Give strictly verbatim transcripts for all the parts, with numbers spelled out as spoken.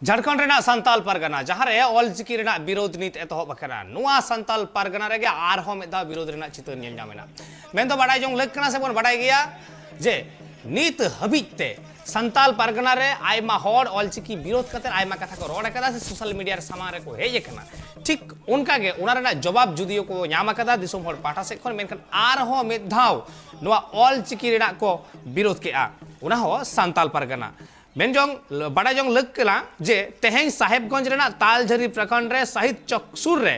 ᱡᱷᱟᱲᱠᱷᱚᱸᱰ ᱨᱮᱱᱟᱜ ᱥᱟᱱᱛᱟᱞ ᱯᱟᱨᱜᱟᱱᱟ, ᱡᱟᱦᱟᱸ ᱨᱮ ᱚᱞᱪᱤᱠᱤ ᱨᱮᱱᱟᱜ ᱵᱤᱨᱳᱫ ᱱᱤᱛ ᱮᱛᱚᱦᱚᱵ ᱟᱠᱟᱱᱟ, ᱱᱚᱣᱟ ᱥᱟᱱᱛᱟᱞ ᱯᱟᱨᱜᱟᱱᱟ ᱨᱮᱜᱮ ᱟᱨᱦᱚᱸ ᱢᱤᱫ ᱫᱷᱟᱣ ᱵᱤᱨᱳᱫ ᱨᱮᱱᱟᱜ ᱪᱤᱛᱟᱹᱨ ᱧᱮᱞ ᱧᱟᱢ ᱮᱱᱟ᱾ ᱢᱮᱱᱫᱚ ᱵᱟᱰᱟᱭ ᱡᱚᱝ ᱞᱟᱹᱠ ᱠᱟᱱᱟ ᱥᱮ ᱵᱚᱱ ᱵᱟᱰᱟᱭ ᱜᱮᱭᱟ ᱡᱮ ᱱᱤᱛ ᱦᱟᱹᱵᱤᱡ ᱛᱮ ᱥᱟᱱᱛᱟᱞ ᱯᱟᱨᱜᱟᱱᱟ ᱨᱮ ᱟᱭᱢᱟ ᱦᱚᱲ ᱚᱞᱪᱤᱠᱤ ᱵᱤᱨᱳᱫ ᱠᱟᱛᱮ ᱟᱭᱢᱟ ᱠᱟᱛᱷᱟ ᱠᱚ ᱨᱚᱲ ᱟᱠᱟᱫᱟ ᱥᱮ ᱥᱳᱥᱟᱞ ᱢᱤᱰᱤᱭᱟ ᱨᱮ ᱥᱟᱢᱟᱝ ᱨᱮᱠᱚ ᱦᱮᱡ ᱟᱠᱟᱱᱟ᱾ ᱴᱷᱤᱠ ᱚᱱᱠᱟ ᱜᱮ ᱚᱱᱟ ᱨᱮᱱᱟᱜ ᱡᱚᱵᱟᱵ ᱡᱩᱫᱤᱭᱳ ᱠᱚ ᱧᱟᱢ ᱟᱠᱟᱫᱟ ᱫᱤᱥᱚᱢ ᱦᱚᱲ ᱯᱟᱦᱴᱟ ᱥᱮᱫ ᱠᱷᱚᱱ, ᱢᱮᱱᱠᱷᱟᱱ ᱟᱨᱦᱚᱸ ᱢᱤᱫ ᱫᱷᱟᱣ ᱱᱚᱣᱟ ᱚᱞᱪᱤᱠᱤ ᱨᱮᱱᱟᱜ ᱠᱚ ᱵᱤᱨᱳᱫ ᱠᱮᱜᱼᱟ, ᱚᱱᱟ ᱦᱚᱸ ᱥᱟᱱᱛᱟᱞ ᱯᱟᱨᱜᱟᱱᱟ᱾ ᱢᱮᱱ ᱡᱚᱝ, ᱵᱟᱰᱟᱭ ᱡᱚᱝ ᱞᱟᱹᱠ ᱠᱟᱱᱟ ᱡᱮ ᱛᱮᱦᱮᱧ ᱥᱟᱦᱮᱵᱽᱜᱚᱸᱡᱽ ᱨᱮᱱᱟᱜ ᱛᱟᱞᱡᱷᱟᱹᱨᱤ ᱯᱨᱚᱠᱷᱚᱸᱰ ᱨᱮ ᱥᱟᱦᱤᱫ ᱪᱚᱠ ᱥᱩᱨ ᱨᱮ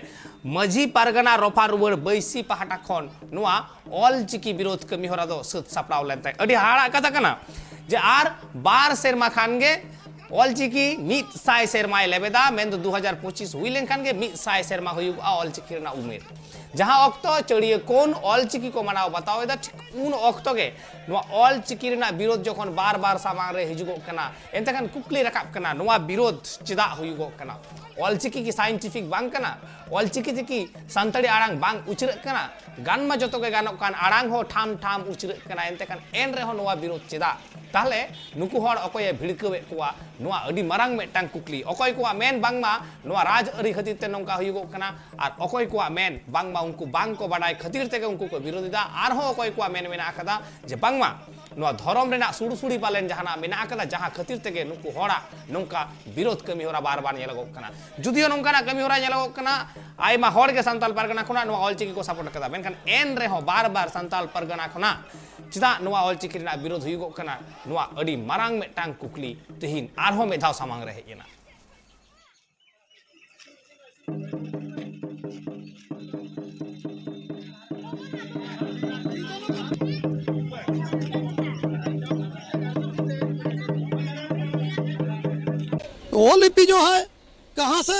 ᱢᱟᱹᱡᱷᱤ ᱯᱟᱨᱜᱟᱱᱟ ᱨᱚᱯᱷᱟ ᱨᱩᱣᱟᱹᱲ ᱵᱟᱹᱭᱥᱤ ᱯᱟᱦᱴᱟ ᱠᱷᱚᱱ ᱱᱚᱣᱟ ᱚᱞᱪᱤᱠᱤ ᱵᱤᱨᱳᱫ ᱠᱟᱹᱢᱤ ᱦᱚᱨᱟ ᱫᱚ ᱥᱟᱹᱛ ᱥᱟᱯᱲᱟᱣ ᱞᱮᱱ ᱛᱟᱭ᱾ ᱟᱹᱰᱤ ᱦᱟᱦᱟᱲᱟᱜ ᱠᱟᱛᱷᱟ ᱠᱟᱱᱟ ᱡᱮ ᱟᱨ ᱵᱟᱨ ᱥᱮᱨᱢᱟ ᱠᱷᱟᱱ ᱜᱮ ᱚᱞᱪᱤᱠᱤ ᱢᱤᱫ ᱥᱟᱭ ᱥᱮᱨᱢᱟᱭ ᱞᱮᱵᱮᱫᱟ, ᱢᱮᱱᱫᱚ ᱫᱩ ᱦᱟᱡᱟᱨ ᱯᱚᱸᱪᱤᱥ ᱦᱩᱭ ᱞᱮᱱᱠᱷᱟᱱ ᱜᱮ ᱢᱤᱫ ᱥᱟᱭ ᱥᱮᱨᱢᱟ ᱦᱩᱭᱩᱜᱼᱟ ᱚᱞᱪᱤᱠᱤ ᱨᱮᱱᱟᱜ ᱩᱢᱮᱨ᱾ ᱡᱟᱦᱟᱸ ᱚᱠᱛᱚ ᱪᱟᱹᱲᱤᱭᱟᱹ ᱠᱳᱱ ᱚᱞᱪᱤᱠᱤ ᱠᱚ ᱢᱟᱱᱟᱣ ᱵᱟᱛᱟᱣ ᱮᱫᱟ, ᱴᱷᱤᱠ ᱩᱱ ᱚᱠᱛᱚ ᱜᱮ ᱱᱚᱣᱟ ᱚᱞᱪᱤᱠᱤ ᱨᱮᱱᱟᱜ ᱵᱤᱨᱳᱫ ᱡᱚᱠᱷᱚᱱ ᱵᱟᱨ ᱵᱟᱨ ᱥᱟᱢᱟᱝ ᱨᱮ ᱦᱤᱡᱩᱜᱚᱜ ᱠᱟᱱᱟ, ᱮᱱᱛᱮ ᱠᱷᱟᱱ ᱠᱩᱠᱞᱤ ᱨᱟᱠᱟᱵ ᱠᱟᱱᱟ, ᱱᱚᱣᱟ ᱵᱤᱨᱳᱫ ᱪᱮᱫᱟᱜ ᱦᱩᱭᱩᱜᱚᱜ ᱠᱟᱱᱟ? ᱚᱞᱪᱤᱠᱤ ᱠᱤ ᱥᱟᱭᱮᱱᱴᱤᱯᱷᱤᱠ ᱵᱟᱝ ᱠᱟᱱᱟ? ᱚᱞᱪᱤᱠᱤ ᱛᱮᱠᱤ ᱥᱟᱱᱛᱟᱲᱤ ᱟᱲᱟᱝ ᱵᱟᱝ ᱩᱪᱨᱟᱹᱜ ᱠᱟᱱᱟ? ᱜᱟᱱ ᱢᱟ ᱡᱚᱛᱚ ᱜᱮ ᱜᱟᱱᱚᱜ ᱠᱟᱱ, ᱟᱲᱟᱝ ᱦᱚᱸ ᱴᱷᱟᱢ ᱴᱷᱟᱢ ᱩᱪᱨᱟᱹᱜ ᱠᱟᱱᱟ, ᱮᱱᱛᱮ ᱠᱷᱟᱱ ᱮᱱ ᱨᱮᱦᱚᱸ ᱱᱚᱣᱟ ᱵᱤᱨᱳᱫ ᱪᱮᱫᱟᱜ? ᱛᱟᱦᱞᱮ ᱱᱩᱠᱩ ᱦᱚᱲ ᱚᱠᱚᱭᱮ ᱵᱷᱤᱲᱠᱟᱹᱣᱮᱫ ᱠᱚᱣᱟ? ᱱᱚᱣᱟ ᱟᱹᱰᱤ ᱢᱟᱨᱟᱝ ᱢᱤᱫᱴᱟᱝ ᱠᱩᱠᱞᱤ᱾ ᱚᱠᱚᱭ ᱠᱚᱣᱟᱜ ᱢᱮᱱ ᱵᱟᱝᱢᱟ ᱱᱚᱣᱟ ᱨᱟᱡᱽ ᱟᱹᱨᱤ ᱠᱷᱟᱹᱛᱤᱨ ᱛᱮ ᱱᱚᱝᱠᱟ ᱦᱩᱭᱩᱜᱚᱜ ᱠᱟᱱᱟ, ᱟᱨ ᱚᱠᱚᱭ ᱠᱚᱣᱟᱜ ᱢᱮᱱ ᱵᱟᱝᱢᱟ ᱩᱱᱠᱩ ᱵᱟᱝ ᱠᱚ ᱵᱟᱰᱟᱭ ᱠᱷᱟᱹᱛᱤᱨ ᱛᱮᱜᱮ ᱩᱱᱠᱩ ᱠᱚ ᱵᱤᱨᱳᱫ ᱮᱫᱟ, ᱟᱨᱦᱚᱸ ᱚᱠᱚᱭ ᱠᱚᱣᱟᱜ ᱢᱮᱱ ᱢᱮᱱᱟᱜ ᱟᱠᱟᱫᱟ ᱡᱮ ᱵᱟᱝᱢᱟ ᱱᱚᱣᱟ ᱫᱷᱚᱨᱚᱢ ᱨᱮᱱᱟᱜ ᱥᱩᱲᱥᱩᱲᱤ ᱯᱟᱞᱮᱱ ᱡᱟᱦᱟᱱᱟᱜ ᱢᱮᱱᱟᱜ ᱟᱠᱟᱫᱟ, ᱡᱟᱦᱟᱸ ᱠᱷᱟᱹᱛᱤᱨ ᱛᱮᱜᱮ ᱱᱩᱠᱩ ᱦᱚᱲᱟᱜ ᱱᱚᱝᱠᱟ ᱵᱤᱨᱳᱫ ᱠᱟᱹᱢᱤ ᱦᱚᱨᱟ ᱵᱟᱨ ᱵᱟᱨ ᱧᱮᱞᱚᱜᱚᱜ ᱠᱟᱱᱟ᱾ ᱡᱩᱫᱤᱭᱳ ᱱᱚᱝᱠᱟᱱᱟᱜ ᱠᱟᱹᱢᱤ ᱦᱚᱨᱟ ᱧᱮᱞᱚᱜᱚᱜ ᱠᱟᱱᱟ, ᱟᱭᱢᱟ ᱦᱚᱲ ᱜᱮ ᱥᱟᱱᱛᱟᱞ ᱯᱟᱨᱜᱟᱱᱟ ᱠᱷᱚᱱᱟᱜ ᱱᱚᱣᱟ ᱚᱞᱪᱤᱠᱤ ᱠᱚ ᱥᱟᱯᱳᱨᱴ ᱟᱠᱟᱫᱟ, ᱢᱮᱱᱠᱷᱟᱱ ᱮᱱ ᱨᱮᱦᱚᱸ ᱵᱟᱨ ᱵᱟᱨ ᱥᱟᱱᱛᱟᱞ ᱯᱟᱨᱜᱟᱱᱟ ᱠᱷᱚᱱᱟᱜ ᱪᱮᱫᱟᱜ ᱱᱚᱣᱟ ᱚᱞᱪᱤᱠᱤ ᱨᱮᱱᱟᱜ ᱵᱤᱨᱳᱫ ᱦᱩᱭᱩᱜᱚᱜ ᱠᱟᱱᱟ? ᱱᱚᱣᱟ ᱟᱹᱰᱤ ᱢᱟᱨᱟᱝ ᱢᱤᱫᱴᱟᱝ ᱠᱩᱠᱞᱤ ᱛᱮᱦᱮᱧ ᱟᱨᱦᱚᱸ ᱢᱤᱫ ᱫᱷᱟᱣ ᱥᱟᱢᱟᱝ ᱨᱮ ᱦᱮᱡ ᱮᱱᱟ᱾ वो लिपि जो है, कहाँ से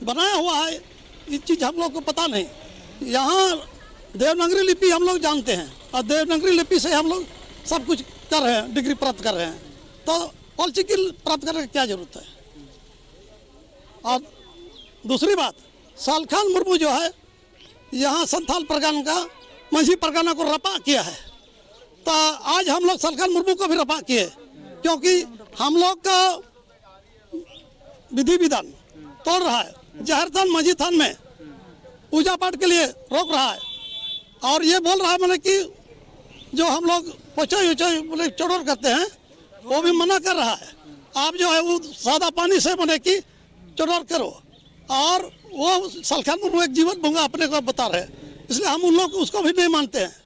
बनाया हुआ है, ये चीज़ हम लोग को पता नहीं। यहाँ देवनागरी लिपि हम लोग जानते हैं और देवनागरी लिपि से हम लोग सब कुछ कर रहे हैं, डिग्री प्राप्त कर रहे हैं। तो ऑलचिकी प्राप्त करने की क्या ज़रूरत है? और दूसरी बात, सालखान मुर्मू जो है, यहाँ संथाल परगना का, मंझी परगना को रपा किया है। तो आज हम लोग सालखान मुर्मू को भी रपा किए, क्योंकि हम लोग का विधि विधान तोड़ रहा है, जहर थान मझी थान में पूजा पाठ के लिए रोक रहा है और ये बोल रहा है, मैंने कि जो हम लोग पचई उचई, मैंने चोडोर करते हैं, वो भी मना कर रहा है। आप जो है वो सादा पानी से, मैंने कि चोडोर करो। और वो सलखान मुर्मू एक जीवन भंगा अपने को बता रहे हैं, इसलिए हम उन लोग उसको भी नहीं मानते हैं।